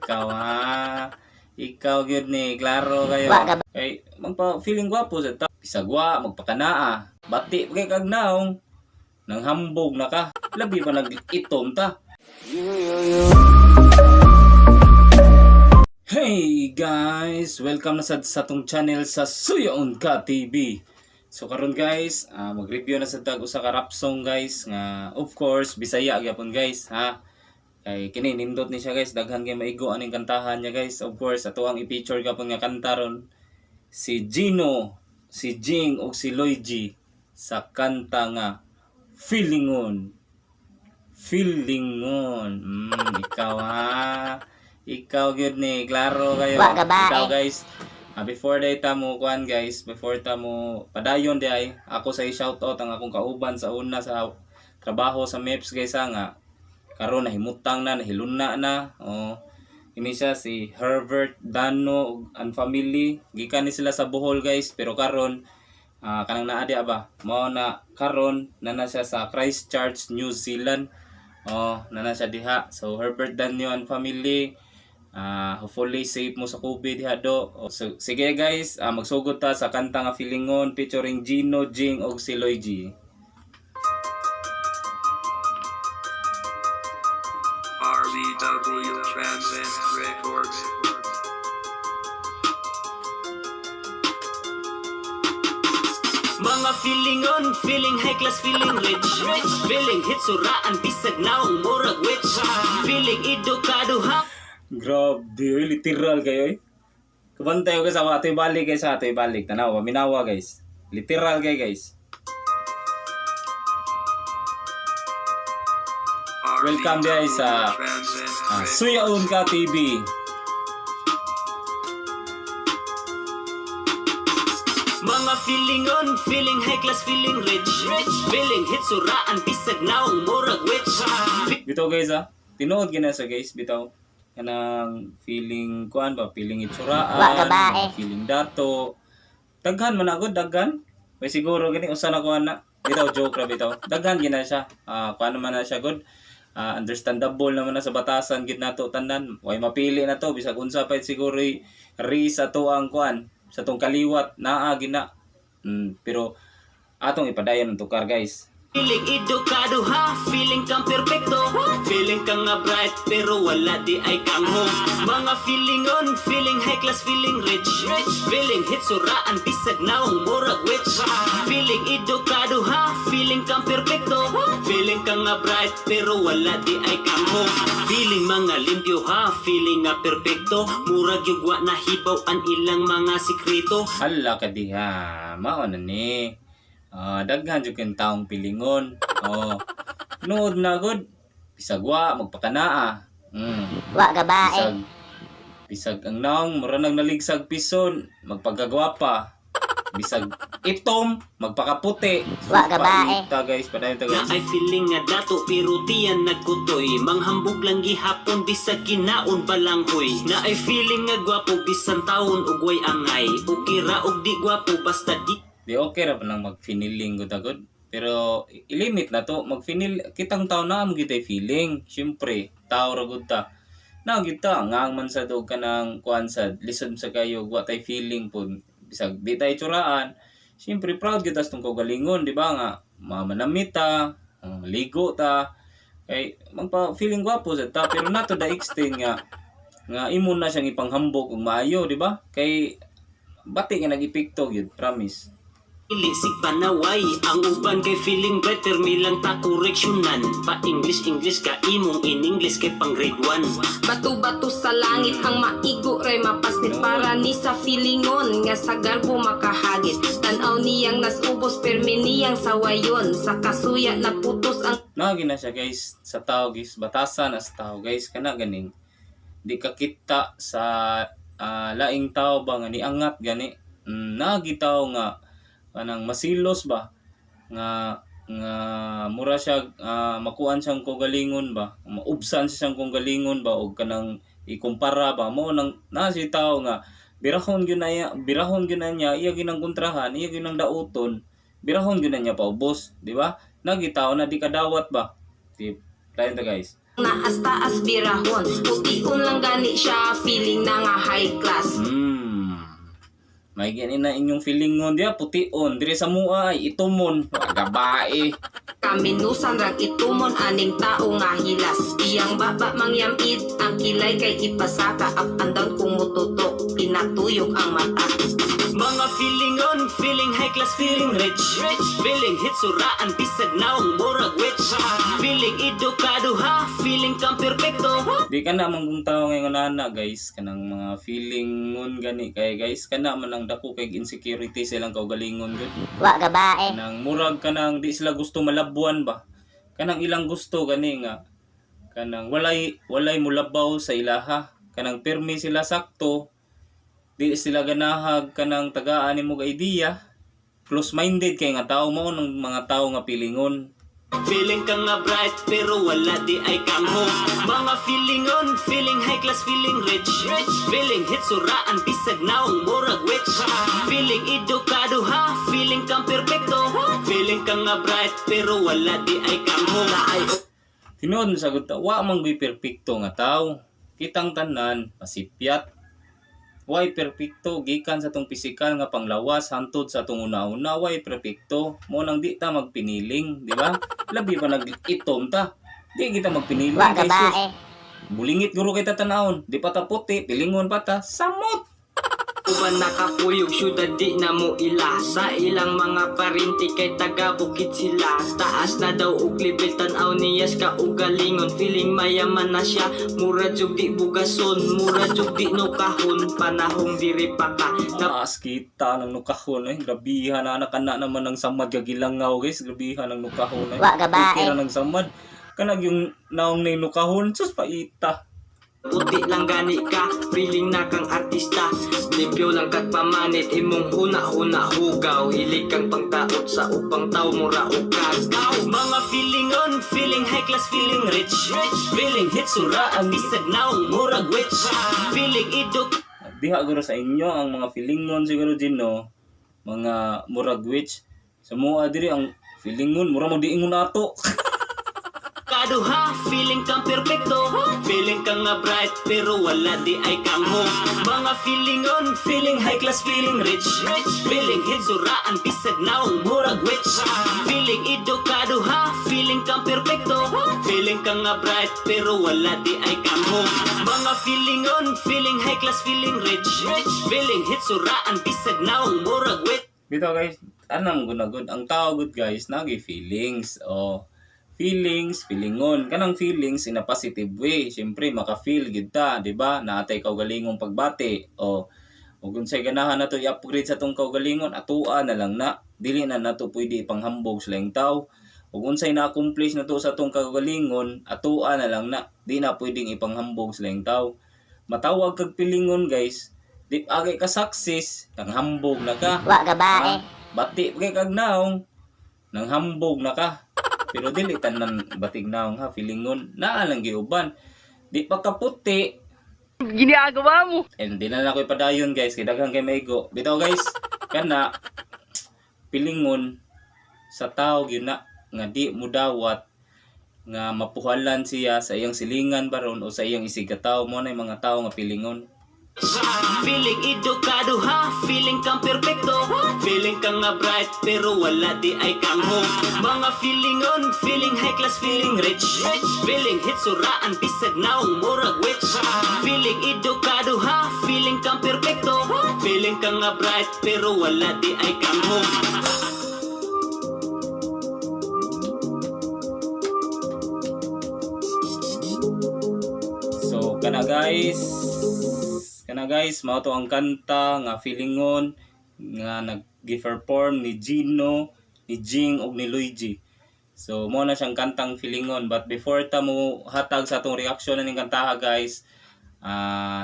Ikaw ha. Ikaw gyud ni, klaro kayo. Wa ka ba? Kay magpa feeling gwapo sa ta. Bisagwa, magpakanaa. Bati pa kay kag naong. Nang hambog na ka. Labi pa nag-itom ta. Hey guys! Welcome na sad sa tong channel sa Suyaon Ka TV. So karon guys, mag-review na sad tag usa ka rap song guys nga of course Bisaya gyapon guys ha. Kay kini nindot ni siya guys, daghan kay maigo aning kantahan niya guys. Of course, ato ang i-feature gyapon nga kanta ron si Gino, si Jing ug si Loigi sa kanta nga Feelingon. Feelingon. Ikaw ha. Ikaw gyud ni, klaro kayo. Wa ka ba, Ikaw eh? guys. Before day ta mo kuan guys, before ta mo padayon di ay ako sa shout out ang akong kauban sa una sa trabaho sa MEPS guys ha, nga karon nahimutang na, nahiluna na. Oh. Ini siya si Herbert Dano ug and family. Gikan ni sila sa Bohol guys, pero karon kanang naa di ba? Mao na karon na siya sa Christchurch, New Zealand. Oh, na siya diha. So Herbert Dano and family, hopefully safe mo sa COVID diha do. Oh, so, sige guys, magsugod ta sa kanta nga Feelingon featuring Gino, Jing ug si Loy G. RBW Transcend Records. Mga feeling on, feeling high class, feeling rich. Feeling hitsuraan, bisag naong murag witch. Feeling edukado ha. Grabe, oy, literal kayo eh. Kabantay ko sa atoy balik guys, sa atoy balik. Tanawa, minawa guys. Literal kay guys. Welcome guys sa Transcend Records. Suyaon Ka TV. Mga feeling on, feeling high class, feeling rich. Feeling hitsuraan, bisag naong murag witch. Bitaw guys ah. Tinuod gina sa guys, bitaw. Kanang feeling kuan ba, feeling itsuraan, Wa ka ba, eh? feeling dato. Daghan man ako, daghan. May siguro gani usa na kuan na. Bitaw joke ra bitaw. Daghan gina siya. Kuan naman na siya good. Understandable naman na sa batasan gid nato tanan. Way mapili na to bisag unsa pa siguro race ato ang kuan sa tong kaliwat naa gina. Pero atong ipadayon ang tukar guys. Feeling edukado ha, feeling kang perpekto. Feeling kang nga bright pero wala di ay kangho. Mga feeling on, feeling high class, feeling rich. Feeling hitsuraan, bisag naong murag witch. Feeling edukado ha, feeling kang perpekto. Feeling kang nga bright pero wala di ay kangho. Feeling mga limpyo ha, feeling nga perpekto. Murag yung wa nahibaw ang ilang mga sikreto. Hala ka diha, mao na ni. Daghan jud kayong taong pilingon. Oh. Nood na gud. Bisagwa magpakanaa. Wa ka ba, eh? Bisag bisag ang naong mura nang naligsag pison, magpagagwapa. Bisag itom, magpakaputi. Wa ka ba, eh? Paita, guys, padayon ta Na guys. ay feeling nga dato pero tiyan nagkutoy. Manghambog lang gihapon bisag kinaon balanghoy. Na ay feeling nga gwapo bisan taon og way angay. Okay ra og di gwapo basta di Di okay ra pa nang magfiniling gud agad. Pero ilimit na to, magfinil kitang tao na mo gitay feeling. Syempre, tao ra gud ta. Na gid ta ngang man sa dog kanang kuan sa lisod sa kayo wa tay feeling pud bisag di tay tsuraan. Syempre proud gyud tas tong kaugalingon, di ba nga mamanamit ta, maligo ta. Kay magpa feeling gwapo sa ta pero nato da extend nga nga imo na siyang ipanghambog og maayo, di ba? Kay bati nga nag-epekto gyud, promise. Dili sig panaway. Ang uban kay feeling better milang ta koreksyonan. Pa English English ka imong in English kay pang grade 1. Bato-bato sa langit ang maigo ray mapasnit para ni sa feelingon nga sa garbo makahagit. Tanaw niyang nasubos permi niyang sawayon sa kasuya naputos ang Nagi na siya guys sa tao guys, batasan na sa tao guys kana ganing di ka kita sa laing tao ba nga niangat gani. Nagi tao nga kanang masilos ba nga nga mura siya makuan siyang kaugalingon ba, maubsan siya siyang kaugalingon ba og kanang ikumpara ba mo nang na si tao nga birahon gyud na iya, birahon gyud na niya iya ginang kontrahan, iya ginang dauton, birahon gyud na niya paubos, di ba? Nagitaw na di kadawat ba? Di, tayo ta guys. Naas-taas birahon. Pution lang gani siya, feeling na nga high class. May gani na inyong feelingon diya pution dire sa mua ay itumon. Wa gabae. Kaminusan rang itumon aning tao nga hilas. Iyang baba mangyamit, ang kilay kay ipasaka. Up and down kung mututok, pinatuyok ang mata. Mga feelingon, feeling high class, feeling rich. Feeling hitsuraan, bisag naong murag witch. Feeling edukado ha, feeling kang perpekto. Di ka na man kung tao ngayon ana guys, kanang mga feelingon gani kay guys, kana man ang dako kay insecurity silang kaugalingon gud. Wa gabae. Kanang murag kanang di sila gusto malabuan ba. Kanang ilang gusto gani nga kanang walay mulabaw sa ilaha. Kanang pirmi sila sakto. Di sila ganahag kanang tagaan nimo og idea. Close minded kay nga tao mao ng mga tao nga pilingon. Feeling ka nga bright pero wala di ay kangho. Mga feelingon, feeling high class, feeling rich. Feeling hitsuraan, bisag naong murag witch. Feeling edukado ha, feeling kang perpekto. Feeling ka nga bright pero wala di ay kangho. Tinuod sagot ta, wa man gyud perpekto nga tao. Kitang tanan masipyat. Way perpekto gikan sa tong pisikal nga panglawas hantod sa tong una-una way perpekto. Mo nang di ta magpiniling, di ba? Labi pa nag-itom ta. Di kita magpiniling Wa kay sus. gabae. Bulingit guro kay tatanawon, di pa ta puti, pilingon pa ta, samot. Uban nakapuyog syudad di na mo ila. Sa ilang mga parinti kay taga bukid sila. Taas na daw og level tan-aw niyas ka ugalingon. Feeling mayaman na siya, mura jug di bugason. Mura jug di no kahon, panahong diri pa ka na. Taas kita ng nukahon eh. Grabihan na anak na naman ng samad gagilangaw guys. Grabihan ng nukahon eh. Wa gabae. Okay ra ng samad. Kanag yung naong na yung nukahon, sus paita. Puti lang gani ka, feeling na kang artista. Limpyo lang kag pamanit, imong huna-huna hugaw. Hilig kang pangtaot sa upang tao, mura og kagaw. Mga feelingon, feeling high class, feeling rich. Feeling hitsuraan, bisag naong murag witch. Feeling eduk Diha guro sa inyo ang mga feelingon siguro din no. Mga murag witch. Sa mua diri ang feelingon mura mo diingon ato. Kaduha, feeling kang perpekto. Feeling ka nga bright pero wala di ay kangho. Mga feelingon, feeling high class, feeling rich. Feeling hitsuraan, bisag naong murag witch. Feeling edukado ha, feeling kang perpekto. Feeling ka nga bright pero wala di ay kangho. Mga feelingon, feeling high class, feeling rich. Feeling hitsuraan, bisag naong murag witch. Bitaw guys, anang gunagod ang tao gud guys nagi feelings. Oh, feelings, feelingon. Kanang feelings in a positive way. Siyempre maka-feel gid ta, di ba? Naatay kaugalingong pagbati. O ug unsay ganahan nato i-upgrade sa tong kaugalingon, atua na lang na. Dili na nato pwede ipanghambog sa laing tao. Ug unsay na-accomplish nato sa tong kaugalingon, atua na lang na. Di na pwedeng ipanghambog sa laing tao. Matawag kag pilingon guys, di agay ka success, nanghambog na ka. Wa gabae. Ah, bati kay kag naong nanghambog na ka. Pero dili tanan batig naong ha, feelingon naa lang giuban. Di pa kaputi. Ginagawa mo. And di na lang ako ipadayon guys, kay daghan kay maigo. Bitaw guys, kana pilingon sa tao gyud na nga di mudawat nga mapuhalan siya sa iyang silingan baron o sa iyang isigataw mo na yung mga tao nga pilingon. Feeling edukado ha, feeling kang perpekto. Feeling ka nga bright pero wala di ay kangho. Mga feelingon, feeling high class, feeling rich. Feeling hitsuraan, bisag naong murag witch. Feeling edukado ha, feeling kang perpekto. Feeling ka nga bright pero wala di ay kangho. So kana guys, mao to ang kanta nga feelingon nga nag-perform ni Gino, ni Jing ug ni Luigi. So mo na siyang kantang feelingon, but before ta mo hatag sa atong reaction aning kantaha guys,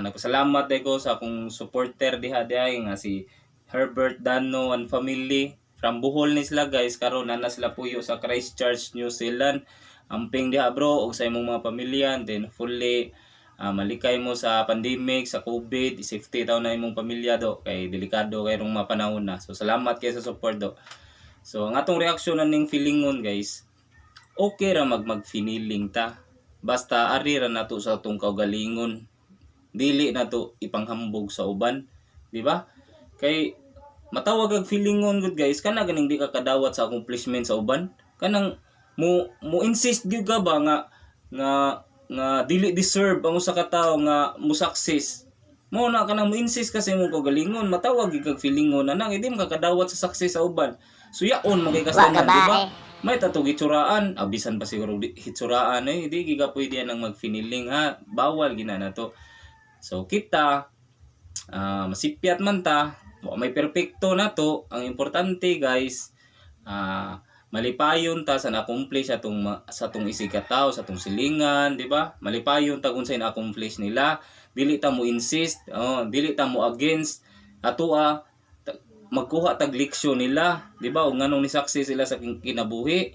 nagpasalamat day ko sa akong supporter diha diay nga si Herbert Dano and family from Bohol ni sila guys. Karon na sila puyo sa Christchurch, New Zealand. Amping diha bro og sa imong mga pamilya, and then fully malikay mo sa pandemic, sa COVID, safety taw na imong pamilya do kay delikado kay rong mga panahon na. So salamat kay sa support do. So ang atong reaksyon aning feelingon guys, okay ra magfiniling ta. Basta ari ra nato sa atong kaugalingon. Dili nato ipanghambog sa uban, di ba? Kay matawag ang feelingon gud, guys, kana ganing di ka kadawat sa accomplishment sa uban, kanang mo insist gyud ka ba nga dili deserve ang usa ka tawo nga mo success mo na. Kanang mo insist kasi mo kaugalingon, matawag gyud kag feelingon na nang hindi mo kakadawat sa success sa uban. Suyaon mo kay Wa kastanan, di ba? gabae. May tatong hitsuraan, abisan pa siguro hitsuraan eh, hindi giga pwede yan ang magfiniling ha, bawal gina na to. So kita, masipyat man ta, wa may perpekto na to. Ang importante, guys, malipayon ta sa na-accomplish sa atong isig ka sa atong silingan, di ba? Malipayon ta kung sa na-accomplish nila. Dili ta mo insist, oh, dili ta mo against atoa magkuha tag leksyon nila, di ba? O nganong ni success sila sa kinabuhi.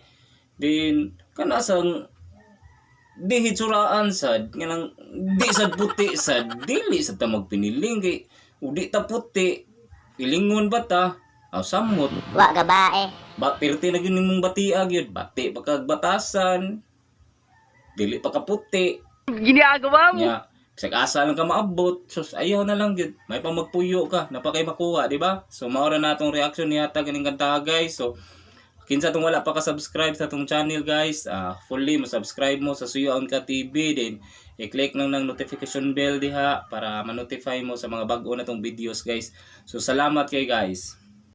Din kana sang di hitsuraan sad nganang di sad puti sad dili sad ta magpiniling kay udi ta puti pilingon ba ta aw samot. Wa gabae. Ba pirti na gyud nimong batia gyud, bati pa kag batasan, dili pa ka puti. Ginagawa mo! Nya bisag asa lang ka maabot, sus, ayaw na lang gyud, may pa magpuyo ka napakay makuha, di ba? So mao ra na atong reaction niya ta ganing kanta, guys. So kinsa tong wala pa ka subscribe sa atong channel, guys, fully mo subscribe mo sa Suyoon Ka TV, then i-click lang ng notification bell diha para ma-notify mo sa mga bag-o na tong videos, guys. So salamat kay guys.